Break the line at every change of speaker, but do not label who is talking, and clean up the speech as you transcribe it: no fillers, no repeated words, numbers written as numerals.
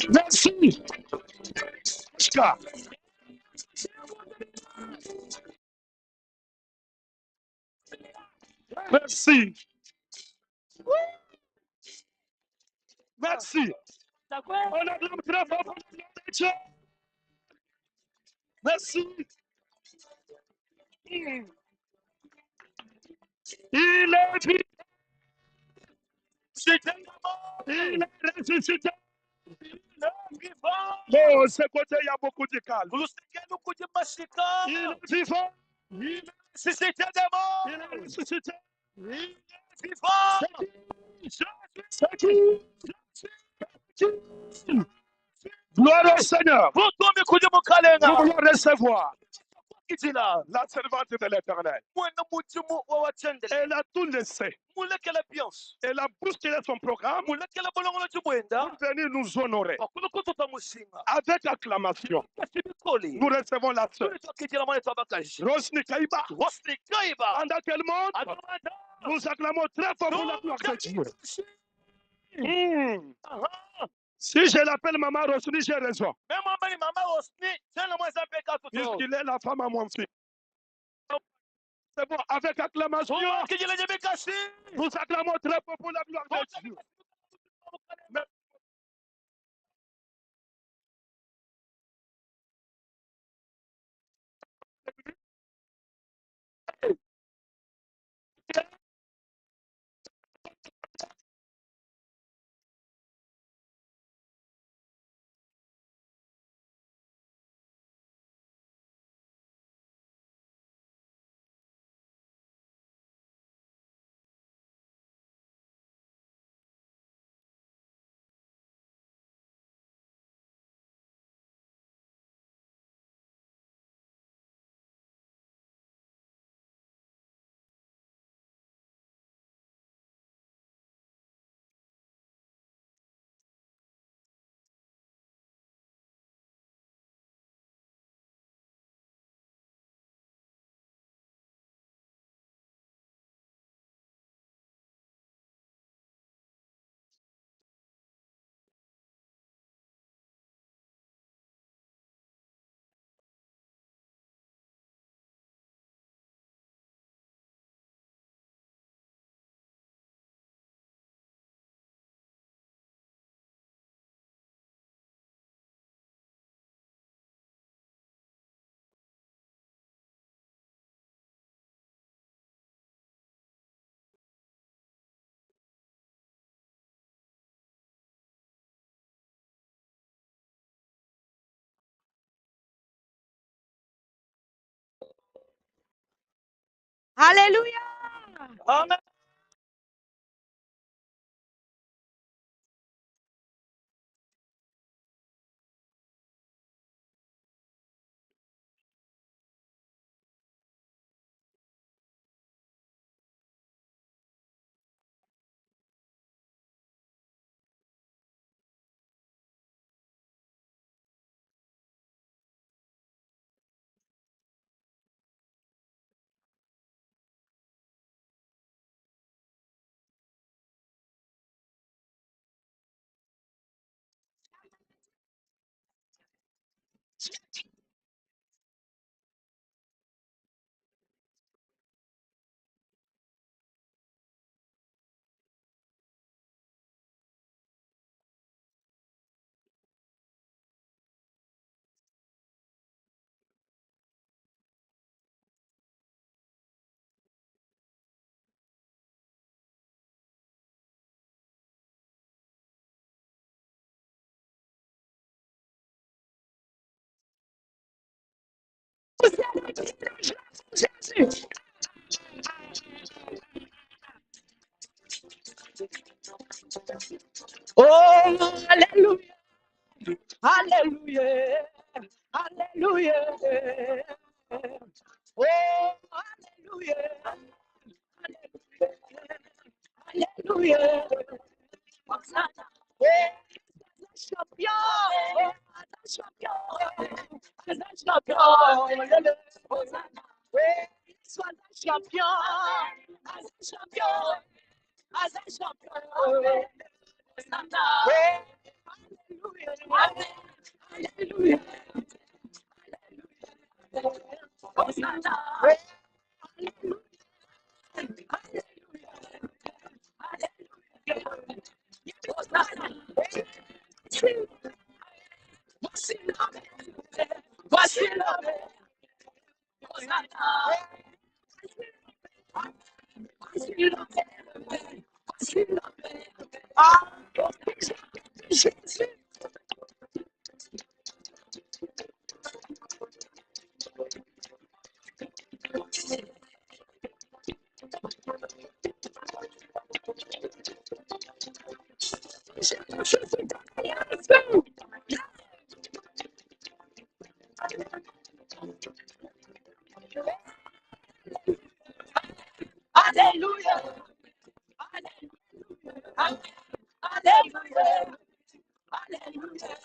Merci. Merci. Merci. On acclame très fort pour la gloire de Dieu. Merci. Il est vivant. Il est ressuscité. Bon, ce côté, il y a beaucoup de calme. Il est vivant.
Il est ressuscité des morts.
Il est ressuscité.
Il est vivant.
C'est qui? C'est qui? Gloire au Seigneur. Nous voulons recevoir la servante de l'Éternel. Elle a tout laissé. Elle a bousculé son programme pour venir nous honorer. Avec acclamation, nous recevons la sœur Rosny Kaiba. Pendant qu'elle monte, nous acclamons très fort pour la gloire de Dieu. Si je l'appelle Maman Rosny, j'ai raison. Puisqu'il est la femme à mon fils. C'est bon, avec acclamation, nous acclamons très fort pour la gloire de Dieu.
Alléluia.
Amen. Oh, hallelujah, hallelujah, hallelujah. Oh, hallelujah, hallelujah. Oh, champion, champion, champion, champion, champion, champion. Hallelujah. Hallelujah. Hallelujah. Hallelujah.